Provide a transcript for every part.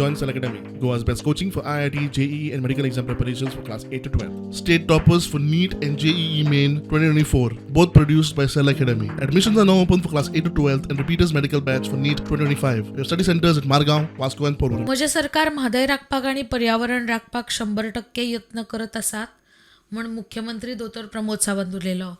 Join Cell Academy, Goa's best coaching for IIT, JEE, and medical exam preparations for class 8 to 12. State toppers for NEET and JEE Main 2024, both produced by Cell Academy. Admissions are now open for class 8 to 12 and repeaters medical batch for NEET 2025. We have study centers at Margao, Vasco, and Porvorim. म्हजें सरकार म्हादय राखपाक आनी पर्यावरण राखपाक 100% यत्न करत आसात म्हूण मुख्यमंत्री दोतोर प्रमोद सावंत उलयलो.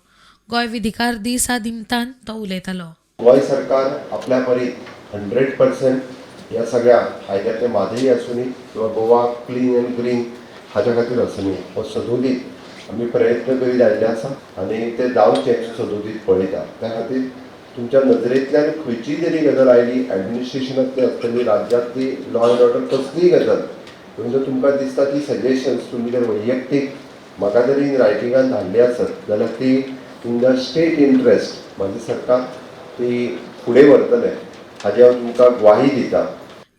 गोंय विधिकार दिसा निमतान तो उलयतालो. गोंय सरकार आपल्या परीत 100% ह्या सगळ्या कायद्यातले म्हादय आसुनी किंवा गोवा क्लीन अँड ग्रीन हाच्या खातीर आसुनी, हो सदोदीत आमी प्रयत्न करीत आयिल्ले आसा आनी ते जावचे सदोदीत पळयता. त्या खातीर तुमच्या नजरेंतल्यान खंयचीय जरी गजाल आयली, एडमिनिस्ट्रेशनांतली आसतली, राज्यांतली लॉ अँड ऑर्डर, कसलीय गजाल म्हणजे तुमकां दिसता ती सजेशन्स तुमी जर वैयक्तीक म्हाका जरी रायटिंगान धाडली आसत जाल्यार ती इन the state interest म्हाजें सरकार ती फुडें व्हरतलें हाजी हांव तुमकां ग्वाही दिता.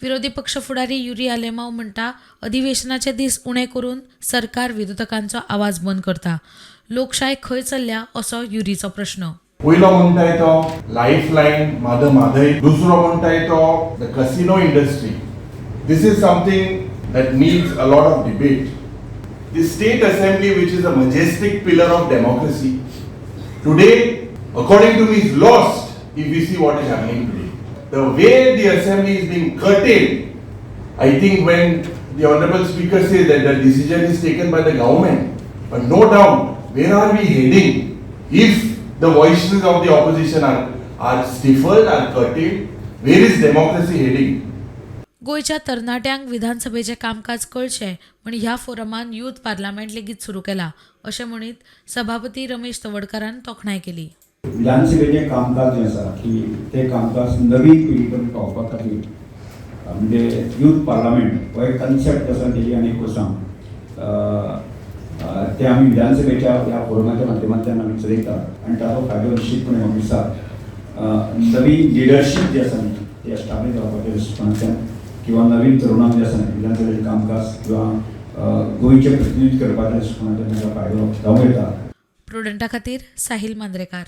विरोधी पक्ष फुडारी युरी आलेमाव म्हणटा, अधिवेशनाचे दीस उणे करून सरकार विरोधकांचो आवाज बंद करता. लोकशाय खंय चल्ल्या असो युरीचो प्रश्न. पयलो म्हणटाय तो लायफ लायन म्हादय म्हादय, दुसरो म्हणटाय तो the casino industry. This is something that needs a lot of debate. The state assembly, which is a majestic pillar of democracy today, according to me, is lost if we see what is happening today, the way the assembly is being curtailed. I think when the honorable speaker says that the decision is taken by the government, but no doubt, where are we heading if the voices of the opposition are stifled, are curtailed? Where is democracy heading? गोंयच्या तरणाट्यांक विधानसभेचें कामकाज कळचें म्हण ह्या फोरमान youth parliament लेगीत सुरू केला अशें म्हणीत सभापती रमेश तवडकारान तोखणाय केली. विधानसभेचें कामकाज जें आसा की तें कामकाज नवीन पिढी पर्यंत पावोवपा खातीर म्हणजे यूथ पार्लमेंट हो एक कन्सेप्ट आसा तेजी आनी एक वर्सां तें आमी विधानसभेच्या ह्या फोरमाच्या माध्यमांतल्यान आमी चलयतात आनी ताचो फायदो निश्चितपणे म्हाका दिसता नवीन लिडरशीप जी आसा न्ही ती एस्टाब्लीश जावपाच्या दृश्टिकोनांतल्यान किंवा नवीन तरुणांक जे आसा न्ही विधानसभेचें कामकाज किंवा गोंयचें प्रतिनिधित्व करपाच्या दृश्टिकोनांतल्यान तांकां फायदो जावं येता. प्रुडंटा खातीर साहिल मांद्रेकार.